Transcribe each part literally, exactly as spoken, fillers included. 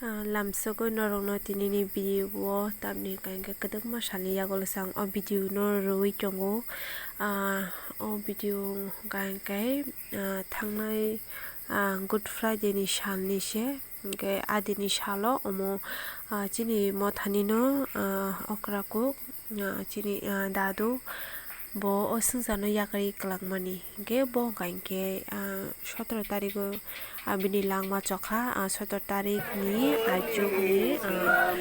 Ah, lamsogwi norokno tinini video o tamni hwnkha hwnkhe kwdwkma salni yagulo chwng o video no rwui tongo. Ah, o video hwnkha hwnkhe, ah, thangnai, ah, Good Friday ni salni se, hwnkhe adini salo omo, ah, chini mothani no, ah, okra kuk, ah, chini, ah, dadu bo o swngcharno yakarwi kwlangmani. Hwnkhe bo hwnkha hwnkhe, ah, sotoro tarigo, ah, bini langma chokha, ah, sotoro tarikni aichukni, ah,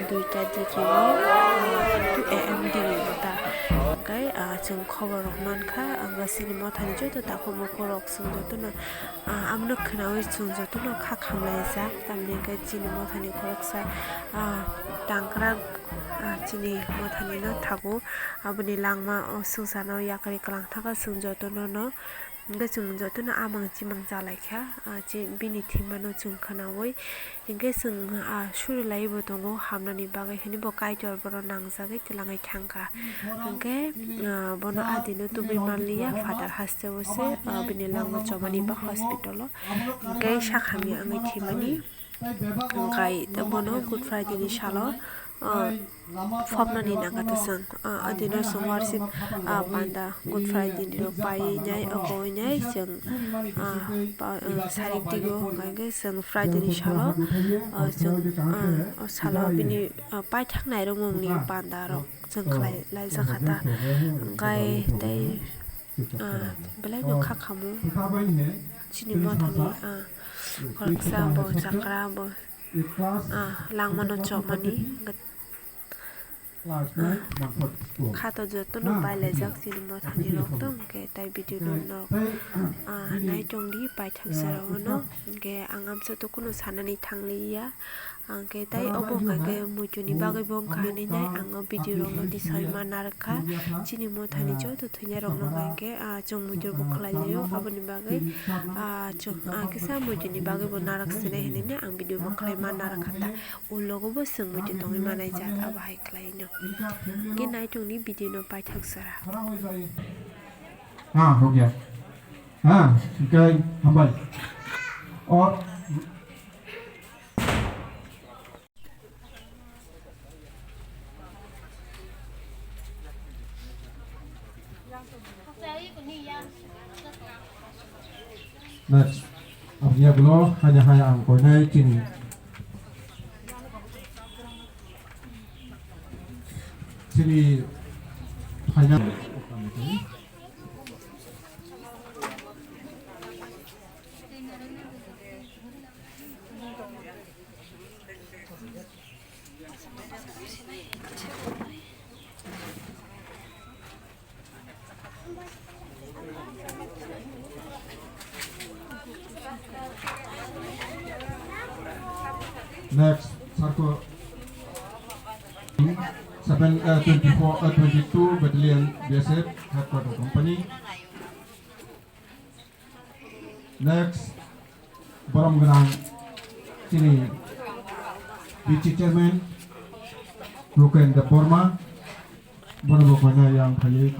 duita digi o, ah, two A M digi o ta. Hwnkhe, ah, chwng khobor rok mankha, ah, chini mothani joto takhuk bukhuk rok chwng jotono, ah, abono khwnaui chwng jotono kha khamlaijak, tamni hwnkhe chini mothani khoroksa, ah, tangkrak, ah, chini mothani no thago, aboni langma o swngcharno yakarwi kwlang thangkha chwng jotono no. Hwnkhe chwng jotono amang chimang chalaikha, ah, chi-, bini thwimano chwng khwnaui. Hwnkhe chwng, ah, suri laiwi bo tongo hamnani bagwi, hwnwi bo Kaitor bono nangjagwi twlangwi thangkha. Hwnkhe, ah, bono adino tubui manliya, phatar hasteo se, ah, bini langma chobani ba hospital o. Hwnkhe sakhamya wngwi thwimani. Hwnkhe bono Good Friday ni salo, ah, phobnani nangkha twswng. Ah, adino chwng worship, ah, panda Good Friday ni rok paiwi nai, okowi nai chwng, ah, pa-, ah, sarik tigo, hwnkhe chwng Friday ni salo, ah, chwng, ah, o salo bini, ah, paithak nairwkmungni panda rok chwng khlai laijak kha ta. Hwnkhe tei, ah, belai no kha khamu chini mothani, ah, khoroksa bo chakra bo, ah, langmano chopmani. Kha to jotono pailaijak chini mothani rok to, hwnkhe tai video no norok, ah, naitongdi paithak jora o no. Hwnkhe ang amsa to kunu sanani thangliya. Hwnkhe tai obo hwnkha khe muitu ni bagwi bo wngkha hinwi nai ang o video rok no tisai ma narwkha. Chini mothani joto thwinairokno hwnkha khe, ah, chwng muitu bo khlai laio. Aboni bagwi, ah, chwng, ah, kisa muitu ni bagwi bo narwk sinai hinwi nai ang video bo khlai ma narwkha ta. Ulogo bo chwng muitu tongwi manai jat abo hai khlai no. Hwnkhe naitongni video no paithak jora. Ha, ho gaya. Ha, hwnkhe hambai. O. Next. Aboni yagulo haino hai ang koinai chini, chini final. Next, circle seven, uh, twenty-four, uh, twenty-two Battalion B S F Headquarter Company. Next, borom gwnang chini B C chairman Ruken Debbarma, bono bo koina yang phaiwi.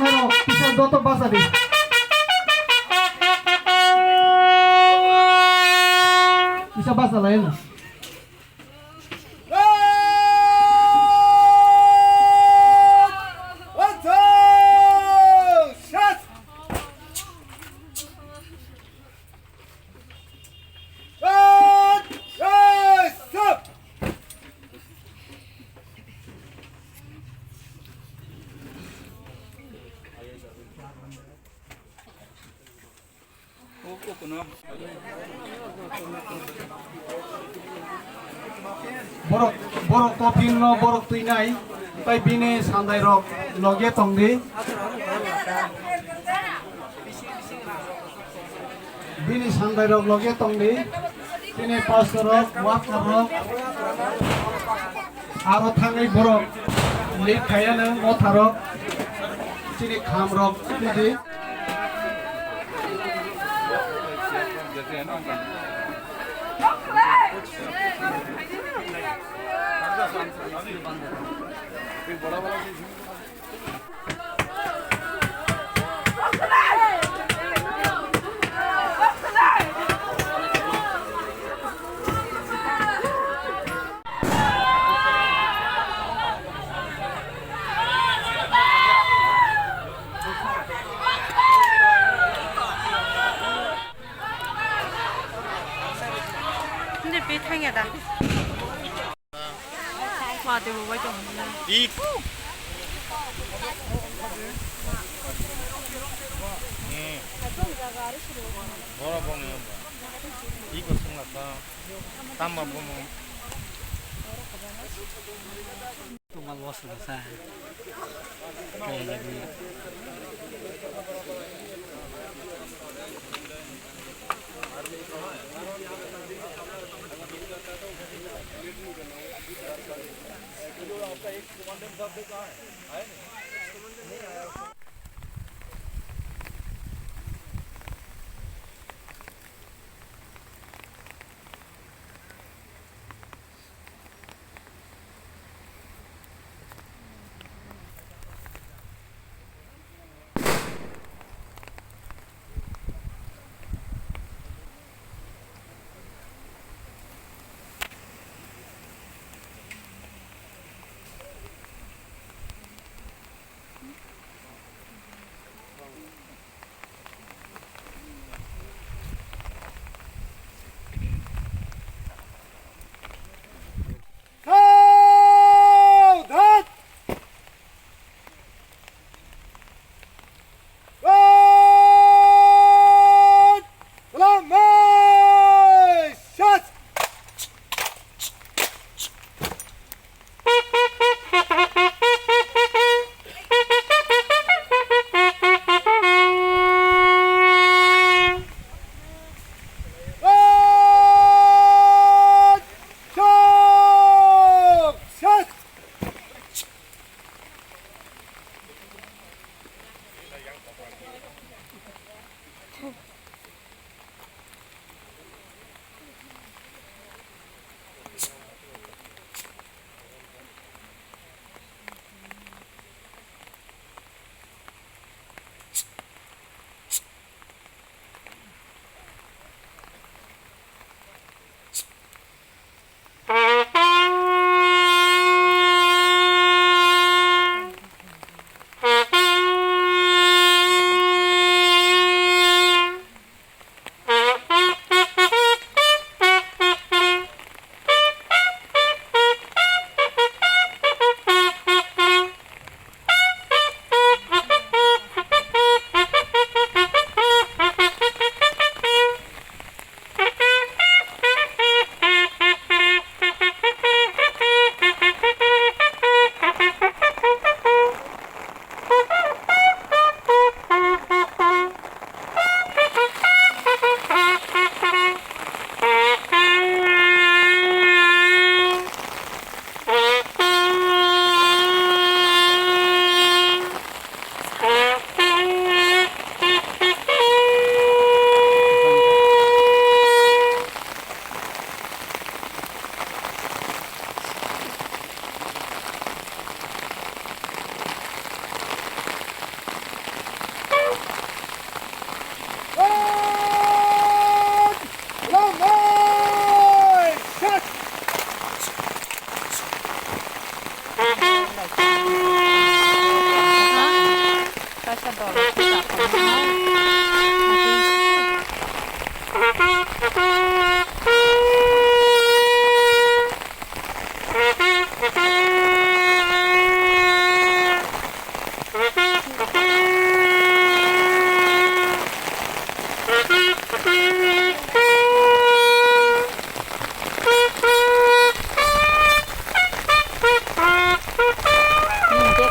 Kisa joto basa di. Kisa basa lai na. Borok, borok kopin no borok twi nai, tai bini sandai rok loge tong di. Bini sandai rok loge tong di. Bini pastor rok, worker rok, aro thangwi borok lead khaiya no motha rok, chini kham rok twi di. Hindi, pithang ya da. Ma, tei bo bai tong hwnna. Ik. Hmm. Boro bong ya ba. Iko sungla sa. Tamba bomo. Tuma los la sa. Kaya lagi. Hingke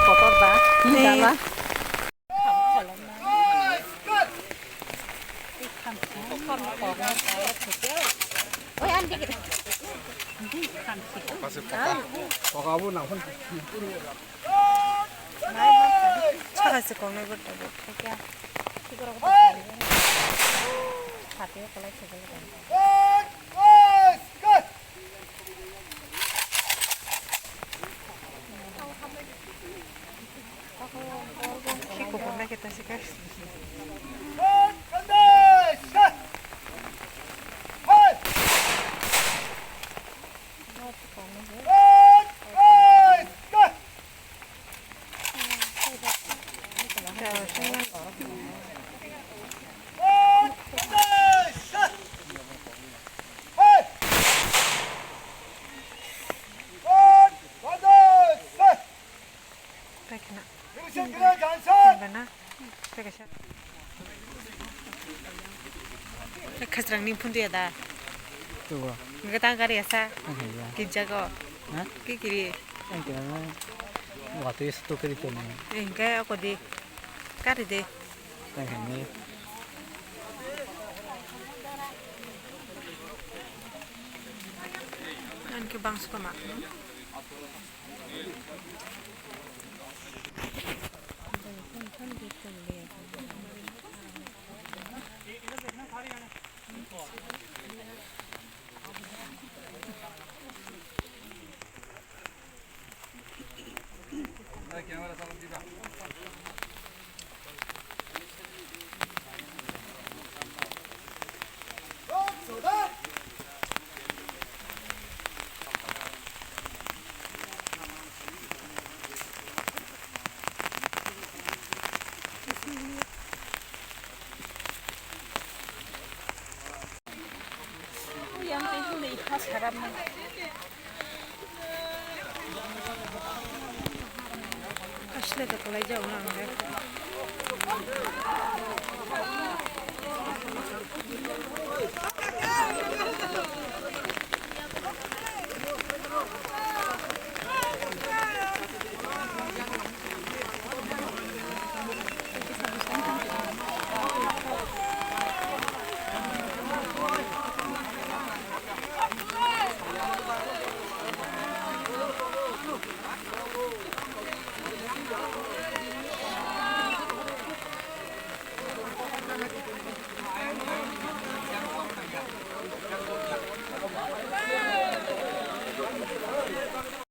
kotor da, hingke ba. Saka se kongnai bo tabuk khe kya. Saka se kongnai bo tabuk khe kya. Khasrang ni phundu ya da. Tugo. Ngatang kari asa. Kinjago. Ha? Kikiri. Watwi stok kiri toni. Engke ako di. Kari de. Tangkani. Anke bangso kama. Asle da kwlai jao na ang le.